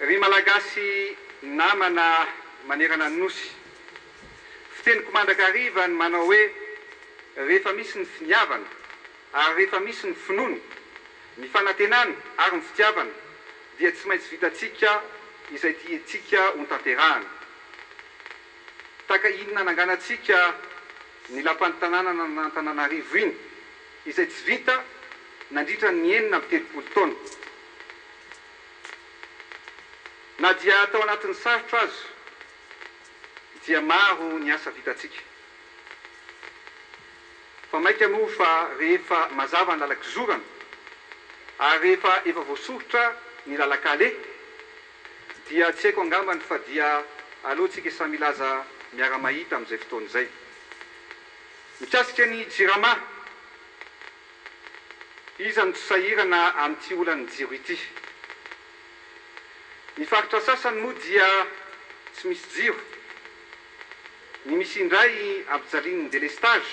Ry Malagasy namana manerana ny Nosy, fiteniko mandrakariva ny manao hoe rehefa misy ny finiavana ary rehefa misy ny finoana, ny fanantenana ary ny fitiavana dia tsy maintsy vitantsika izay tiantsika hontanterahana. Tahaka iny nananganantsika ny lapan'ny tanànan'Antananarivo iny, izay tsy vita nandritra ny 36 taona. Na dia tao anatin'ny sarotra aza dia maro ny asa vitantsika. Fa mainka moa fa rehefa mazava ny lalan-kizorana ary rehefa efa voasoritra ny lalan-kaleha dia tsy haiko angambany fa dia aleo tsika samy hilaza miara-mahita amin'izay fotoana izay. Mikasika ny Jirama, iza no tsy sahirana amin'ity olan'ny jiro ity? Ny faritra sasany moa dia tsy misy jiro. Ny misy indray ampijalian'ny délestage.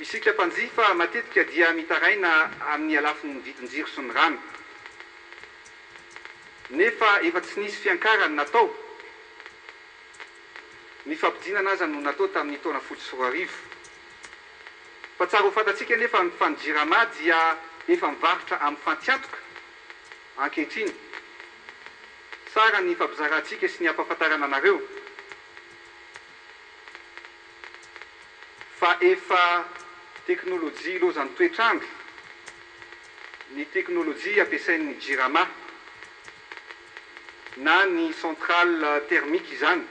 Isika mpanjifa matetika dia mitaraina amin'ny halafon'ny vidin-jiro sy ny rano. Nefa efa tsy nisy fiankarany natao. Ny fampidinana aza no natao tamin'ny taona 2010. Fa tsara ho fantatsika anefa fa ny Jirama dia efa mivarotra amin'ny fantiantoka ankehitriny. Tsara ny hifampizarantsika sy ny hampahafantarana anareo fa efa teknolojia ilozan'ny toetr'andro ny teknolojia ampiasain'ny Jirama na ny centrale thermique izany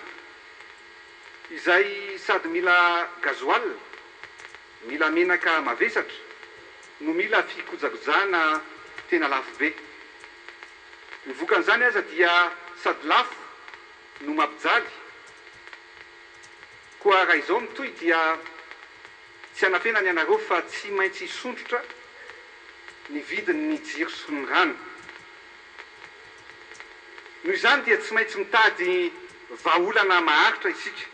izay sady mila gasoil, mila menaka mavesatra no mila fikojakojana tena lafo be. Ny vokan'izany aza dia sady lafo no mampijaly. Koa raha izao mitohy dia tsy anafenana ianareo fa tsy maintsy hisondrotra ny vidin'ny jiro sy ny rano. Noho izany dia tsy maintsy mitady vahaolana maharitra isika.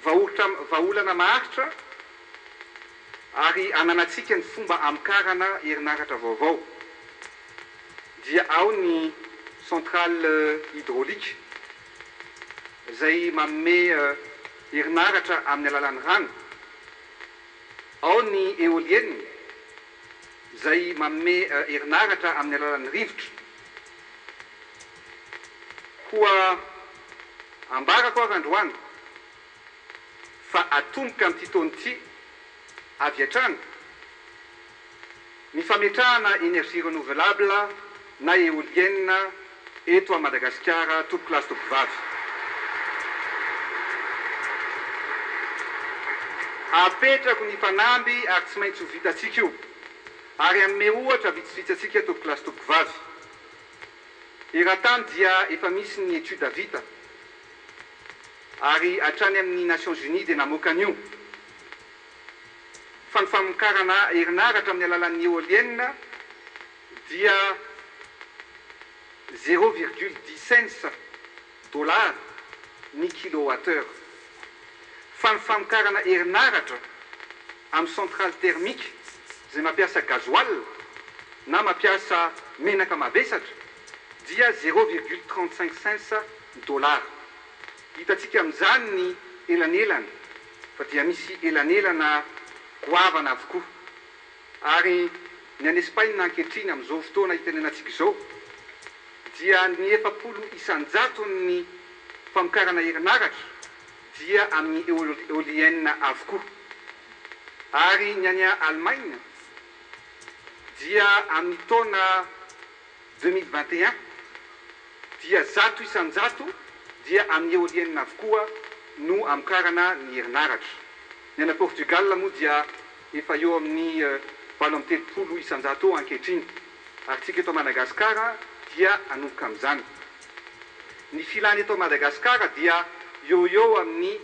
Vahotra vahaolana maharitra ary ananantsika ny fomba hamokarana herinaratra vaovao. Dia ao ny centrale hydraulique izay manome herinaratra amin'ny alalan'ny rano, ao ny éolienne izay manome herinaratra amin'ny alalan'ny rivotra. Koa ambarako ary androany fa atomboka amin'ity taona ity avy hatrany ny fametrahana énergie renouvelable na éolienne eto à Madagasikara tompokolahy sy tompokovavy. Apetrako ny fanamby ary tsy maintsy ho vitantsika io ary hanome ohatra vitsivitsy antsika tompokolahy sy tompokovavy. Eran-tany dia efa misy ny étude vita ary hatrany amin'ny Nations Unies dia namoaka an'io fa ny famokarana herinaratra amin'ny alalan'ny éolienne dia zéro virgule dix cents dollars ny kilowattheure. Fa ny famokarana herinaratra amin'ny centrale thermique izay mampiasa gasoil na mampiasa menaka mavesatra dia zéro virgule trente cinq cents dollars. Hitantsika amin'izany ny elanelana fa dia misy elanelana goavana avokoa. Ary ny any Espaina ankehitriny amin'izao fotoana itenenantsika izao dia ny 40 isan-jaton'ny famokarana herinaratra dia amin'ny eolienne avokoa. Ary ny any Alemaina dia amin'ny taona 2021 dia 100% dia amin'ny eolienne avokoa no amokarana ny herinaratra. Ny any Portugal moa dia efa eo amin'ny 38% eo ankehitriny ary tsika eto Madagascar dia hanomboka amin'izany. Ny filana eto Madagascar dia eo ho eo amin'ny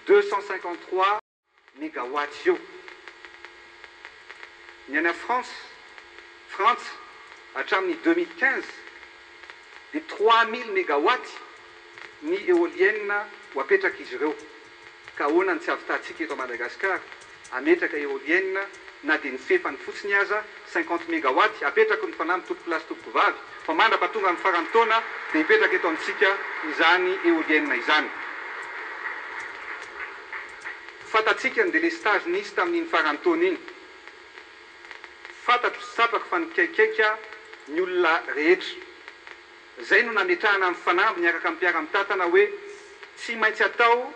253 mégawatts eo. Ny any France, Frantsa, hatramin'ny 2015. dia 3000 mégawatts ny éolienne ho apetrak'izy ireo. Ka ahoana no tsy havitantsika eto Madagasikara hametraka éolienne na dia ny fefany fotsiny aza, 50 mégawatts? Apetrako ny fanamby tompokolahy sy tompokovavy fa mandra-pahatonga amin'ny faran'ny taona dia hipetraka eto amintsika izany éolienne izany. Fantatsika ny délestage nisy tamin'iny faran'ny taona iny. Fantatro sy tsapako fa nikaikaika ny olona rehetra. Izay no nametrahana ny fanamby niaraka amin'ny mpiara-mitantana hoe tsy maintsy atao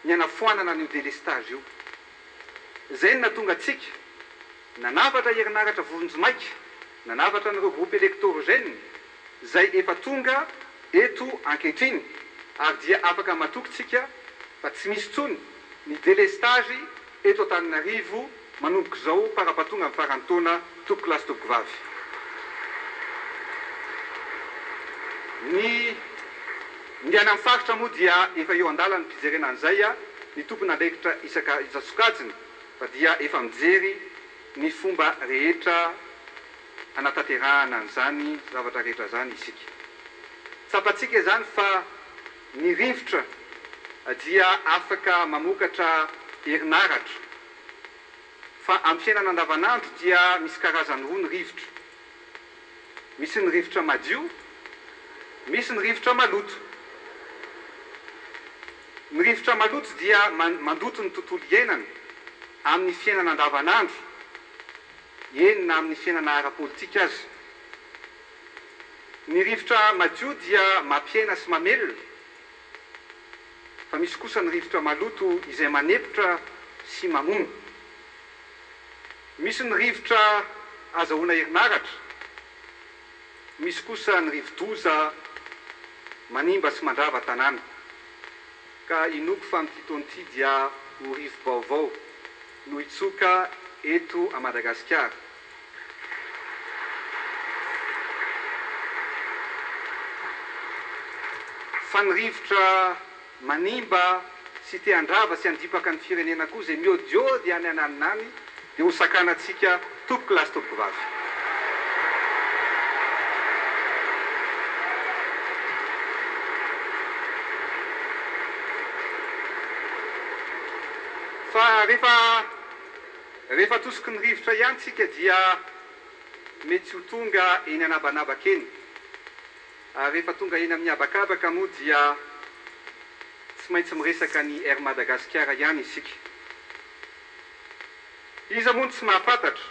ny hanafoanana an'io délestage io. Izay no nahatonga antsika nanafatra herinaratra vonjimaika, nanafatra an'ireo groupe électorogène izay efa tonga eto ankehitriny ary dia afaka matoky tsika fa tsy misy intsony ny délestage eto Antananarivo manomboka izao parapatonga amin'ny faran'ny taona tompokolahy sy tompokovavy. Ny ny any amin'ny faritra moa dia efa eo an-dalan'ny fijerena an'izay ny tompon'andraikitra isaka isan-tsokajiny fa dia efa mijery ny fomba rehetra hanatanterahana an'izany zavatra rehetra izany isika. Tsapantsika izany fa ny rivotra dia afaka mamokatra herinaratra fa amin'ny fiainana andavanandro dia misy karazany roa ny rivotra. Misy ny rivotra madio, misy ny rivotra maloto. Ny rivotra maloto dia mandoto ny tontolo iainana amin'ny fiainana andavanandro, eny na amin'ny fiainana ara-politika aza. Ny rivotra madio dia mampiaina sy mamelona, fa misy kosa ny rivotra maloto izay manepotra sy mamono. Misy ny rivotra azahoana herinaratra, misy kosa ny rivodoza manimba sy mandrava tanàna. Ka inoako fa amin'ity taona ity dia ho rivo-baovao no hitsoka eto a Madagasikara. Fa ny rivotra manimba sy te handrava sy handripaka ny firenena koa izay miôdiôdy any ananona any dia ho sakanantsika tompoko lahy sy tompoko vavy. Fa rehefa rehefa atosiky ny rivotra ihany tsika dia mety ho tonga eny anabanabaka eny. Ary rehefa tonga eny amin'ny habakabaka moa dia tsy maintsy miresaka ny Air Madagasikara ihany isika. Iza moa no tsy mahafantatra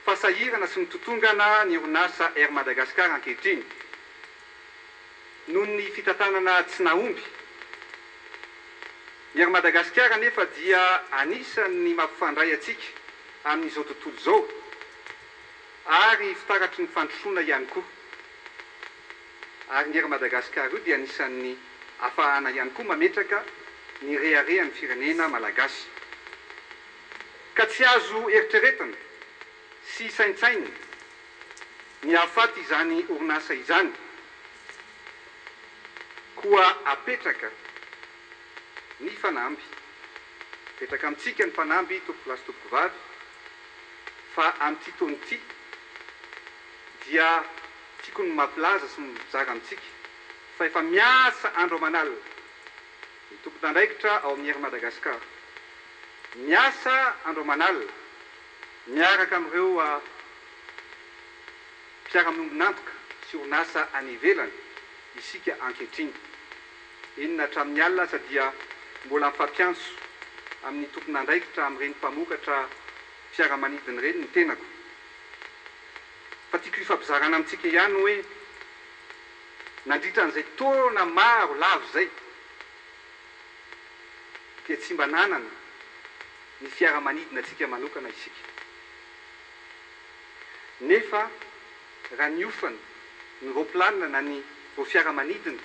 fa sahirana sy mitotongana ny orinasa Air Madagascar ankehitriny noho ny fitantanana tsy nahomby? Ny Air Madagasikara anefa dia anisan'ny mampifandray antsika amin'izao tontolo izao ary fitaratry ny fandrosoana ihany koa. Ary ny Air Madagascar io dia anisan'ny afahana ihany koa mametraka ny reharehan'ny firenena malagasy. Ka tsy azo eritreretina sy saintsainina ny hahafaty izany orinasa izany. Koa apetraka ny fanamby. Apetraka amintsika ny fanamby tompokolahy sy tompokovavy fa amin'ity taona ity dia tiako ny mampilaza sy mizara amintsika fa efa miasa andro aman'alina ny tompon'andraikitra ao amin'ny Air Madagascar. Miasa andro aman'alina miaraka amin'ireo mpiara-miombon'antoka sy orinasa any ivelany isika ankehitriny. Eny na hatramin'ny alina aza dia mbola mifampiantso amin'ny tompon'andraikitra amin'ireny mpamokatra fiaramanidina ireny ny tenako. Fa tiako hifampizarana amintsika ihany hoe nandritra an'izay taona maro lava izay dia tsy mba nanana ny fiaramanidina antsika manokana isika. Nefa raha niofana ny roaplanina na ny ireo fiaramanidina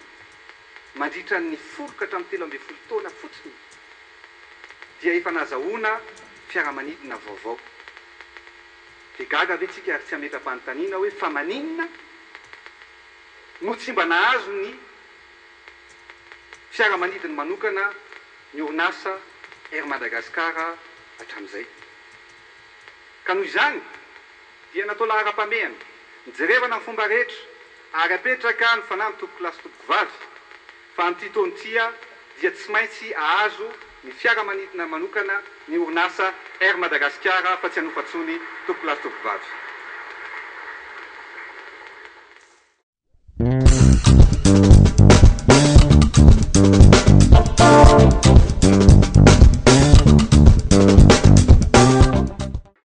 mandritra ny folo ka hatramin'ny 13 taona fotsiny dia efa nazahoana fiaramanidina vaovao. Dia gaga ve tsika ary tsy hametra-panontaniana hoe fa maninona no tsy mba nahazo ny fiaramanidiny manokana ny orinasa Air Madagascar hatramin'izay? Ka noho izany dia natao laharam-pahamehana, nijerevana ny fomba rehetra Ary apetraka ny fanamby tompokolahy sy tompokovavy fa amin'ity taona ity dia tsy maintsy ahazo ny fiaramanidina manokana ny orinasa Air Madagasikara fa tsy hanofa intsony tompokolahy sy tompokovavy.